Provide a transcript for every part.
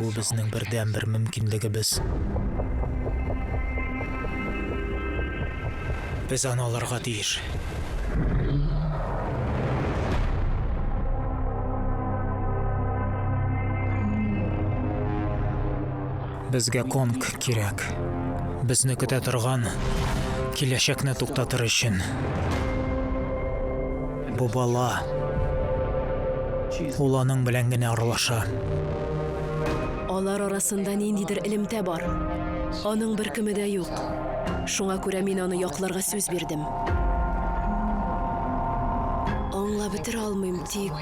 Бу безнең бердәнбер мөмкинлегебез. Без аны алырга тиеш. Безгә Конг кирәк. Безне көтә торган киләчәкне туктатыр өчен. Бу бала. Ул аның белән генә аралаша. Алар арасында ниндидер элемтә бар. Аның беркеме дә юк. Шуңа күрә мин аны якларга сүз бирдем. Аңлап бетерә алмыйм, тик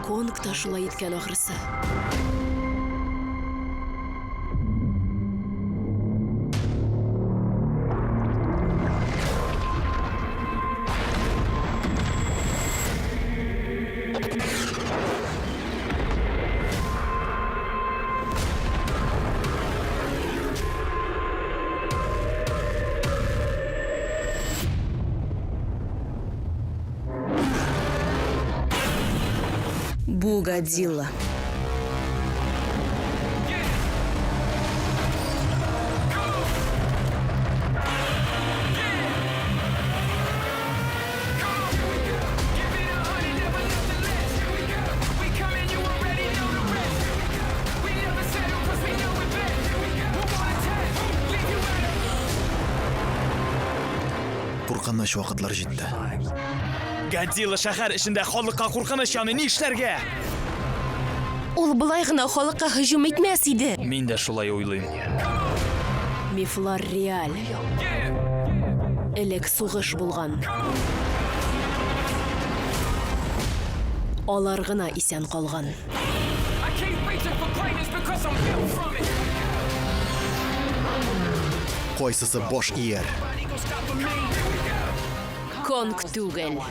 Конг та шулай иткән ахрысы. Бу Годзилла. Куркыныч вакытлар җитте. Годзилла шәһәр эчендә халыкка куркыныч яный, ни эшләргә? Ул болай гына халыкка һөҗүм итмәс иде. Мин дә шулай уйлыйм. Мифлар реаль. Элек сугыш булган. Алар гына исән калган. Кайсысы баш ияр? Конг түгел.